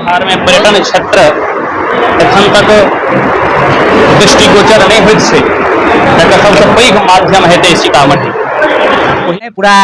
बिहारमे पर्यटन क्षेत्र एखन तक दृष्टिगोचर नहि होइत छै, तकर सबसँ पैघ माध्यम हेतै सीतामढ़ी। पूरा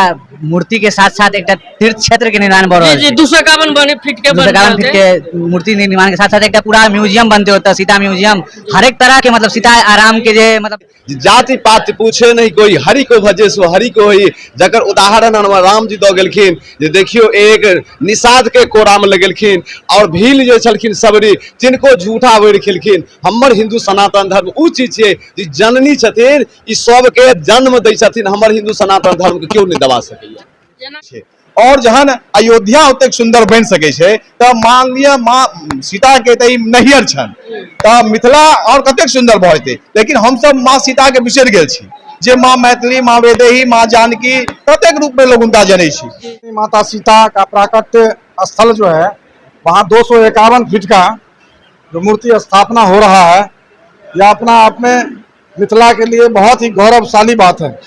मूर्ति के साथ साथ एकटा तीर्थ क्षेत्र के निर्माण भऽ रहल जी छै। 251 बने फीट के बन 251 रहल फीट छै। के मूर्ति निर्माण के साथ साथ एकटा पूरा म्यूजियम बनते होता, सीता म्यूजियम, हरेक तरह के मतलब सीता आराम के जे मतलब जाति पाति पूछे नहीं कोई, हरि को भजे सो हरि को होई। जकर उदाहरण हमर राम जी दऽ गेलखिन जे देखियौ एक निषाद के कोरा में लगेलखिन और भील जे छलखिन सबरी तिनको झूठा बैर खेलखिन। हमर हिंदू सनातन धर्म उ चीज छियै जे जननी छथिन, ई सबके जन्म दै छथिन। हमर हिंदू सनातन धर्म के केओ नहि दबा सकैया। और जहन अयोध्या ओतेक सुन्दर बनि सकै छै तऽ मान लिअ माँ सीता के तऽ ई नैहर छनि, तऽ मिथिला और कतेक सुन्दर भऽ जेतै। लेकिन हमसब माँ सीता के बिसरि गेल छी, जे माँ मैथिली, माँ वैदेही, माँ जानकी कतेक रूप में लोग हुनका जनै छी। माता सीता का प्राकट्य स्थल जो है वहाँ 251 फीट का जो मूर्ति स्थापना हो रहा है, यह अपना आप में मिथिला के लिए बहुत ही गौरवशाली बात है।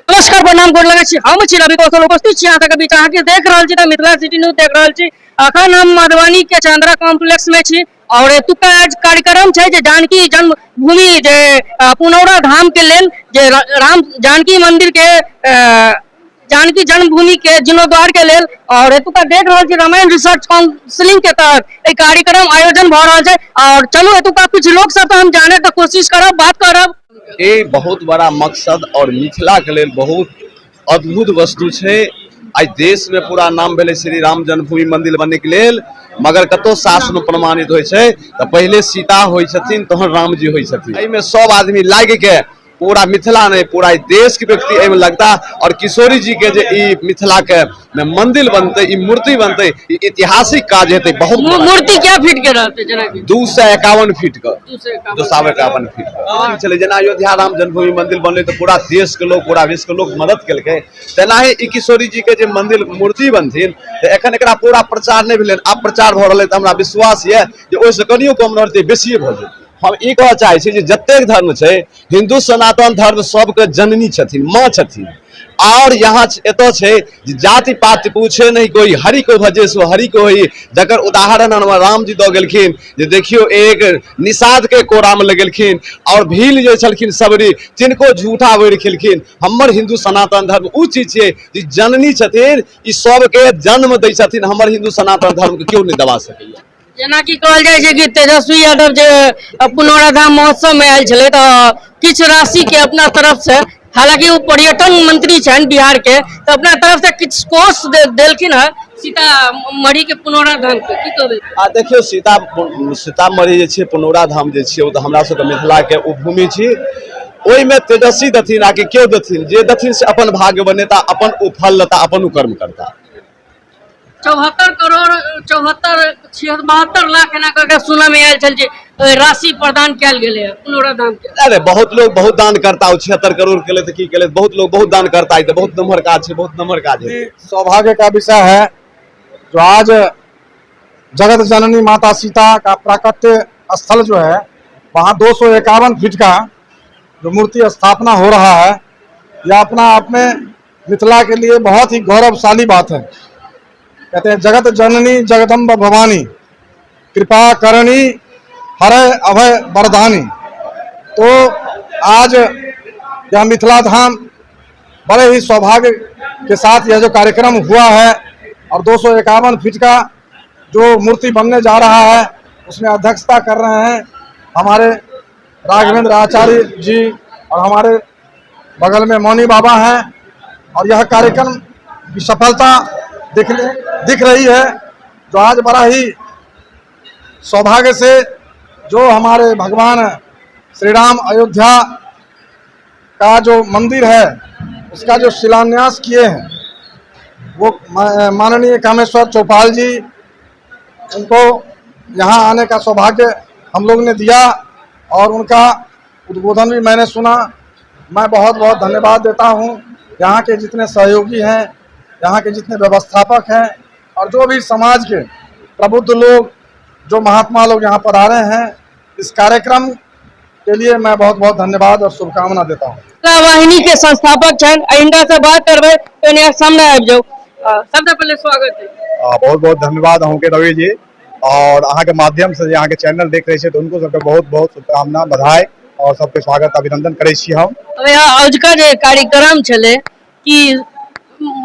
नमस्कार, प्रणाम, गोर लगै छी। हम छी रवि कौशल, उपस्थित छी अहाँ सबके बीच। अहाँके देख रहल छी तऽ मिथिला सिटी न्यूज देख रहल छी। अखन हम मधुबनी के चंद्रा कॉम्प्लेक्स में छी और एतुका आज कार्यक्रम छै जे जानकी जन्मभूमि जे पुनौरा धाम के लेल जे राम जानकी मंदिर के जानकी जन्मभूमि के जीर्णोद्धार के लेल और एतुका देख रहल छी रामायण रिसर्च काउंसिलिंग के तहत एहि कार्यक्रम आयोजन भऽ रहल छै। और चलू एतुका कुछ लोग सब हम जाने के कोशिश करब, बात करब। ई बहुत बड़ा मकसद और मिथिला के लेल बहुत अद्भुत वस्तु छै। आइ देश में पूरा नाम भेलै श्री राम जन्मभूमि मंदिर बनने के लेल, मगर कतौ शास्त्र में प्रमाणित होइ छै तऽ पहिले सीता होइ छथिन तहन राम जी होइ छथिन। एहिमे सब आदमी लागि के पूरा मिथिला नहीं पूरा देश के व्यक्ति एहिमे लगता और किशोरी जी के जे ई मिथिला के मंदिर बनते, ई मूर्ति बनते, ई ऐतिहासिक काज हेतै। बहुत बड़ा। मूर्ति क्या फीट के रहते जेना कि? 251 फीट के। 251। 251 फीट के छलै। जेना अयोध्या राम जन्मभूमि मंदिर बनलै तऽ पूरा देश के लोग, पूरा विश्व के लोग मदद केलकै, तेनाही ई किशोरी जी के जे मंदिर मूर्ति बनथिन तऽ एखन एकरा पूरा प्रचार नहि भेलै, आब प्रचार भऽ रहलै तऽ हमरा विश्वास यऽ जे ओहिसँ कनियो कम रहतै, बेसिए भऽ जेतै। हम ई कहऽ चाहै छी जे जतेक धर्म छै, हिंदू सनातन धर्म सबके जननी छथिन, माँ छथिन। और यहाँ एतऽ छै जे जाति पाति पूछे नहीं कोई, हरि को भजे सो हरि को होई। जकर उदाहरण हमर राम जी दऽ गेलखिन जे देखियौ एक निषाद के कोरा में लगेलखिन और भील जे छलखिन सबरी तिनको झूठा बैर खेलखिन। हमर हिंदू सनातन धर्म उ चीज छियै जे जननी छथिन, ई सबके जन्म दै छथिन। हमर हिंदू सनातन धर्म के केओ नहि दबा सकैया। जेनाकि कहल जाइ छै कि तेजस्वी यादव जे पुनौरा धाम महोत्सव में आयल छलै तऽ किछु राशि के अपना तरफ से, हालांकि ओ पर्यटन मंत्री छनि बिहार के, तऽ अपना तरफ से किछु कोष देलखिन हँ सीतामढ़ी के पुनौरा धाम के, की कहबै? आ देखियौ, सीतामढ़ी जे छै, पुनौरा धाम जे छै, ओ तऽ हमरा सबके मिथिला के ओ भूमि छी। ओहिमे तेजस्वी देथिन आ कि केओ देथिन, जे देथिन से अपन भाग्य बनेता, अपन ओ फल लेता, अपन ओ कर्म करता। 74 करोड़ 74 72 लाख एना करके सुनय में आयल छल जे राशि प्रदान कयल गेलै हँ पुनौरा धाम के। अरे बहुत लोग बहुत दान करता, ओ 76 करोड़ के तऽ की केले, बहुत लोग बहुत दान करता है, तऽ बहुत नम्हर काज छै, बहुत नम्हर काज है। सौभाग्य का विषय है जो आज जगत जननी माता सीता का प्राकट्य स्थल जो है वहाँ 251 फीट का जो मूर्ति स्थापना हो रहा है, यह अपना आप में मिथिला के लिए बहुत ही गौरवशाली बात है। कहते हैं जगत जननी जगदम्ब भवानी, कृपा करणी हरे अभय वरदानी। तो आज यह मिथिला धाम बड़े ही सौभाग्य के साथ यह जो कार्यक्रम हुआ है और 251 फीट का जो मूर्ति बनने जा रहा है उसमें अध्यक्षता कर रहे हैं हमारे राघवेंद्र आचार्य जी और हमारे बगल में मौनी बाबा हैं। और यह कार्यक्रम की सफलता दिख रही है जो आज बड़ा ही सौभाग्य से जो हमारे भगवान श्री राम अयोध्या का जो मंदिर है उसका जो शिलान्यास किए हैं वो माननीय कामेश्वर चौपाल जी, उनको यहाँ आने का सौभाग्य हम लोग ने दिया और उनका उद्बोधन भी मैंने सुना। मैं बहुत बहुत धन्यवाद देता हूँ यहाँ के जितने सहयोगी हैं, यहाँ के जितने व्यवस्थापक हैं और जो भी समाज के प्रबुद्ध लोग, जो महात्मा लोग यहाँ पर आ रहे हैं, इस कार्यक्रम के लिए मैं बहुत बहुत धन्यवाद और शुभकामना देता हूँ। मिथिला वाहिनी के संस्थापक छनि, हिनका से बात करबै, कनि सामने आबि जाउ। सबसे पहले स्वागत है। बहुत बहुत धन्यवाद अहूँके रवि जी। आओर अहाँके माध्यमसँ जे अहाँके चैनल देख रहै छै तऽ हुनको सबके बहुत बहुत शुभकामना, बधाई आओर सबके स्वागत अभिनंदन करै छी हम। अजुका जे कार्यक्रम छलै की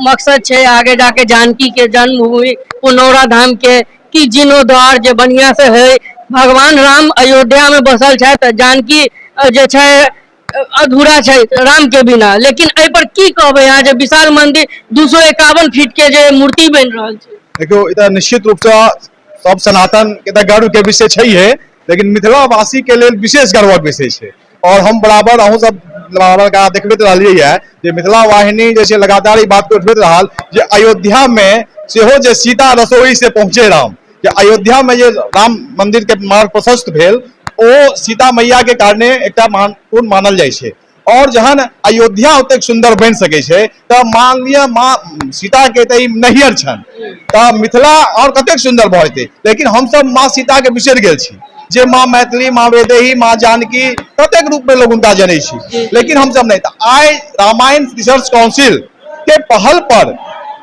मकसद छै आगे जाके जानकी के जन्मभूमि पुनौरा धाम के की जीर्णोद्धार जे बढ़िया से है, भगवान राम अयोध्या में बसल छै तऽ जानकी जे छै अधूरा छै राम के बिना, लेकिन एहि पर की कहबै अहाँ जे विशाल मंदिर 251 फीट के जे मूर्ति बनि रहल छै? देखियौ, ई तऽ निश्चित रूपसँ सब सनातन के तऽ गर्व के विषय छैहे, लेकिन मिथिलावासी के लेल विशेष गर्वक विषय छै। और हम बराबर अहूँ सब बराबर का देखबैत रहलियै है जे मिथिला वाहिनी जे छै लगातार ई बात के उठबैत रहल जे अयोध्या में सेहो जे सीता रसोई से पहुँचे राम, जे अयोध्या में जे राम मंदिर के मार्ग प्रशस्त भेल ओ सीता मैया के कारणे एकटा महत्वपूर्ण मानल जाइ छै। और जहन अयोध्या ओतेक सुन्दर बनि सकै छै तऽ मान लिअ माँ सीता के तऽ ई नैहर छनि, तऽ मिथिला और कतेक सुन्दर भऽ जेतै। लेकिन हमसब माँ सीता के बिसरि गेल छी, जे माँ मैथिली, माँ वैदेही, माँ जानकी कतेक रूप में लोग हुनका जनै छी, लेकिन हमसब नहि। तऽ आइ रामायण रिसर्च काउंसिल के पहल पर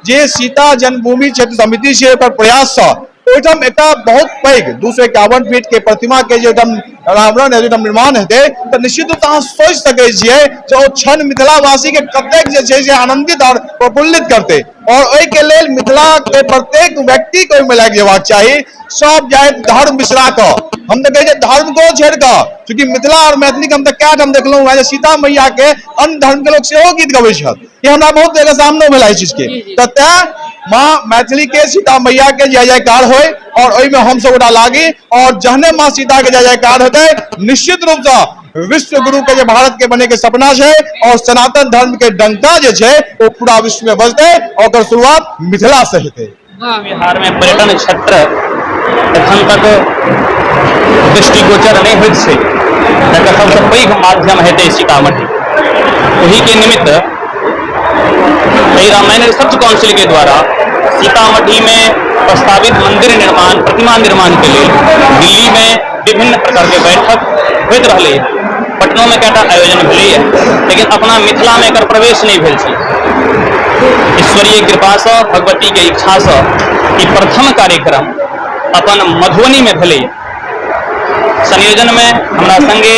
जे सीता जन्मभूमि क्षेत्र समिति छै ओकर प्रयाससँ ओहिठाम एकटा बहुत पैघ 251 फीट के प्रतिमा के जे ओहिठाम अनावरण हेतै, ओहिठाम निर्माण हेतै, तऽ निश्चित रूपसँ अहाँ सोचि सकै छियै जे ओ क्षण मिथिलावासी के कतेक जे छै से आनंदित आओर प्रफुल्लित करतै। और ओहिके लेल मिथिला के प्रत्येक व्यक्ति के ओहिमे लागि जेबाक चाही, सब जाति धर्म बिसरा कऽ। हम तऽ कहै छियै धर्म को छोड़ि कऽ, चूँकि मिथिला आओर मैथिली के हम तऽ कए ठाम देखलहुँ हेँ जे सीता मैया के अन्य धर्म के लोक सेहो गीत गबै छथि। ई हमरा बहुत जगह सामनो भेल एहि चीज के। तऽ तैं माँ मैथिली के सीता मैया के जय जयकार होय और ओहिमे हम सब गोटा लागी। और जहने माँ सीता के जय जयकार हेतै निश्चित रूपसँ विश्व गुरु के जे भारत के बने के सपना छै और सनातन धर्म के डंका जे छै ओ पूरा विश्व में बजतै और ओकर शुरुआत मिथिला से हेतै। बिहार में पर्यटन क्षेत्र एखन तक दृष्टिगोचर नहि होइत छै, तकर सबसँ पैघ माध्यम हेतै सीतामढ़ी। ओहि के निमित्त एहि रामायण रिसर्च काउंसिल के द्वारा सीतामढ़ी में प्रस्तावित मंदिर निर्माण, प्रतिमा निर्माण के लेल दिल्ली में विभिन्न प्रकार के बैठक होइत रहलै। पटनो में कएटा आयोजन भेलैए, लेकिन अपना मिथिला में एकर प्रवेश नहि भेल छै। ईश्वरीय कृपासँ, भगवती के इच्छासँ ई प्रथम कार्यक्रम अपन मधुबनी में भेलैए। संयोजन में हमरा संगे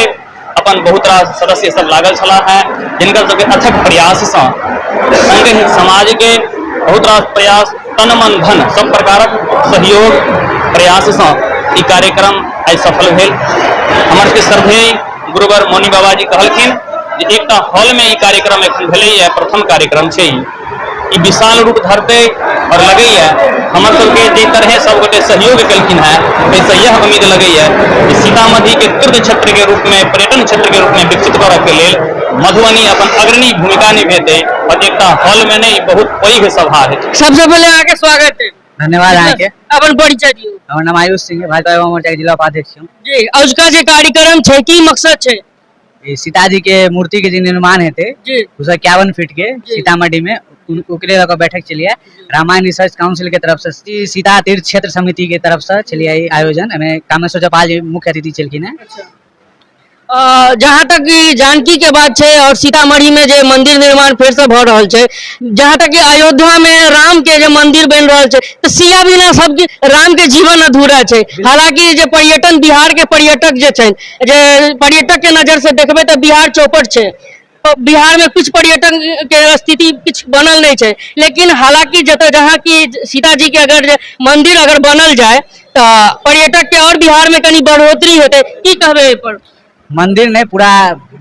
अपन बहुत रास सदस्य सब लागल छलाह हैं, जिनकर सबके अथक प्रयाससँ संगे ही समाज के बहुत रास प्रयास, तन मन धन सब प्रकारक सहयोग प्रयाससँ ई कार्यक्रम आइ सफल भेल। हमर सबके श्रद्धेय गुरुवर मौनी बाबा जी कहलखिन जे एकटा हॉल में ई कार्यक्रम एखन भेलैए, प्रथम कार्यक्रम छै ई विशाल रूप धरतै और लगैए हमर सबके जे तरहे सब गोटे सहयोग केलखिन हेँ एहिसँ यह उम्मीद लगैए जे सीतामढ़ी के तीर्थ क्षेत्र के रूप में, पर्यटन क्षेत्र के रूप में विकसित करऽ के लेल मधुबनी अपन अग्रणी भूमिका निभेतै और एकटा हॉल में नहि बहुत पैघ सभा हेतै। सबसे पहिले अहाँके स्वागत है। धन्यवाद अहाँके। अपन परिचय दियौ। हमर नाम आयुष सिंह है, भाजपा युवा मोर्चा के जिला उपाध्यक्ष छी। जी, अजुका जे कार्यक्रम छै की मकसद छै? ई सीताजी के मूर्ति के जे निर्माण हेतै जी। 251 फीट के जी। सीतामढ़ी में, ओकरे लऽ कऽ बैठक चलिए। रामायण रिसर्च काउंसिल के तरफ से, सीता तीर्थ क्षेत्र समिति के तरफ से चलिए ई आयोजन। एहिमे कामेश्वर चौपाल जी मुख्य अतिथि छलखिन हेँ। जहाँ तक कि जानकी के बात छै और सीतामढ़ी में जे मंदिर निर्माण फेर से भऽ रहल छै, जहाँ तक कि अयोध्या में राम के जे मंदिर बनि रहल छै, तऽ सिया बिना सबके राम के जीवन अधूरा छै। हालांकि जे पर्यटन बिहार के पर्यटक जे छै, जे पर्यटक के नजर से देखबै तऽ बिहार चौपट छै। बिहार में कुछ पर्यटन के स्थिति किछु बनल नहि छै, लेकिन हालांकि जतऽ जहाँ कि सीताजी के अगर जे मंदिर अगर बनल जाय तऽ पर्यटक के और बिहार में कनि बढ़ोतरी हेतै। की कहबै एहि पर? मंदिर नहि, पूरा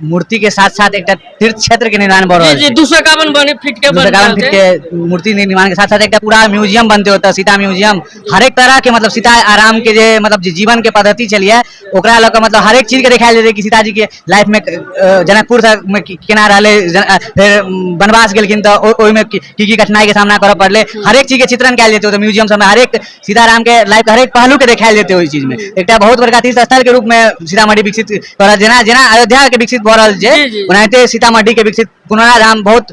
मूर्ति के साथ साथ एकटा तीर्थ क्षेत्र के निर्माण भऽ रहल जी, छै। 251 बने फीट के दू सए बनि एकावन रहल फीट छै। के मूर्ति निर्माण के साथ साथ एकटा पूरा म्यूजियम बनते ओतऽ, सीता म्यूजियम। हरेक तरह के मतलब सीता आराम के जे मतलब जे जीवन के पद्धति छलियै ओकरा लऽ कऽ मतलब हरेक चीज के देखायल जेतै कि सीताजी के लाइफ में जनकपुर में केना रहलै, फेर वनवास गेलखिन तऽ ओहिमे की की कठिनाई के सामना करऽ पड़लै, हरेक चीज के चित्रण कयल जेतै ओतऽ म्यूजियम सबमे। हरेक सीताराम के लाइफ के हरेक पहलू के देखायल जेतै ओहि चीज में। एकटा बहुत बड़का तीर्थ स्थल के रूप में सीतामढ़ी विकसित करत, जेना जेना अयोध्या के विकसित भऽ रहल छै जी, जी। ओनाहिते सीतामढ़ी के विकसित पुनौरा धाम बहुत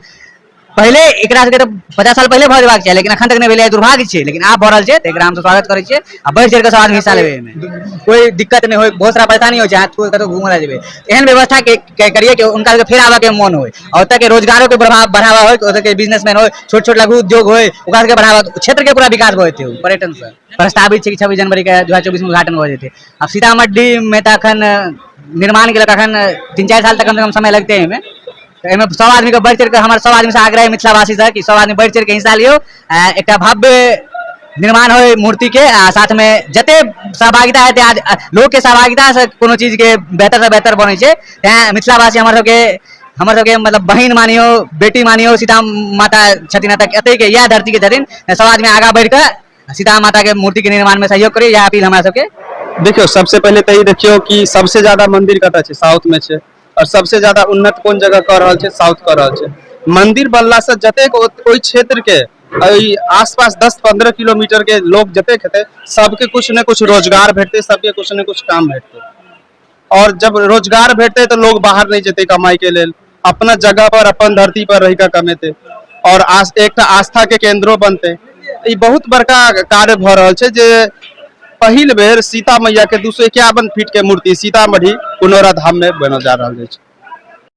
पहिले एकरा सबके तऽ 50 साल पहिले भऽ जेबाक चाही, लेकिन अखन तक नहि भेलै, दुर्भाग्य छै। लेकिन आब भऽ रहल छै तऽ एकरा हमसब स्वागत करै छियै आ बढ़ि चढ़ि कऽ सब आदमी हिस्सा लेबै। एहिमे कोइ दिक्कत नहि होइ। बहुत सारा परेशानी होइ छै, अहाँ कतहु घूमऽ लए जेबै, एहन व्यवस्था के करियै कि हुनका सबके फेर आबऽ के मोन होइ आ ओतऽ के रोजगारो के बढ़ावा होइ, ओतऽ के बिजनेसमैन होइ, छोट छोट लघु उद्योग होइ, ओकरा सबके बढ़ावा, क्षेत्र के पूरा विकास भऽ जेतै पर्यटन से। प्रस्तावित छै कि 26 जनवरी के 2024 में उद्घाटन भऽ जेतै। आब सीतामढ़ी में तऽ अखन निर्माण के लऽ कऽ अखन 3-4 साल तक कम से कम समय लगतै एहिमे। तऽ एहिमे सब आदमी के बढ़ि चढ़ि कऽ, हमर सब आदमी से आग्रह है मिथिलावासी से कि सब आदमी बढ़ि चढ़ि कऽ हिस्सा लियौ आ एकटा भव्य निर्माण होइ मूर्ति के आ साथ में जते सहभागिता हेतै, आज लोक के सहभागिता से कोनो चीज के बेहतर से बेहतर बनै छै। तैं मिथिलावासी हमर सबके मतलब बहिन मानियो, बेटी मानियो, सीता माता छथिन एतऽ, एतै के इएह धरती के छथिन। सब आदमी आगाँ बढ़ि कऽ सीता माता के मूर्ति के निर्माण में सहयोग करियौ, इएह अपील हमरा सबके। देखियौ, सबसे पहिले तऽ ई देखियौ कि सबसे ज्यादा मंदिर कतऽ छै? साउथ मे छै। और सबसे ज्यादा उन्नत कोन जगह कऽ रहल छै? साउथ कऽ रहल छै। मंदिर बनला से जतेक ओहि क्षेत्र के, एहि आसपास 10-15 किलोमीटर के लोग जतेक हेतै, सबके कुछ ने कुछ रोजगार भेटतै, सबके कुछ ने कुछ काम भेटतै। और जब रोजगार भेटतै तऽ लोग बाहर नहि जेतै कमाई के लेल, अपना जगह पर, अपन धरती पर रहि कऽ कमेतै और एकटा आस्था के केंद्रो बनतै। ई बहुत बड़का कार्य भऽ रहल छै जे पहिल बेर सीता मैया के 251 फीट के मूर्ति सीतामढ़ी पुनौरा धाम में बनल जा रहल अछि।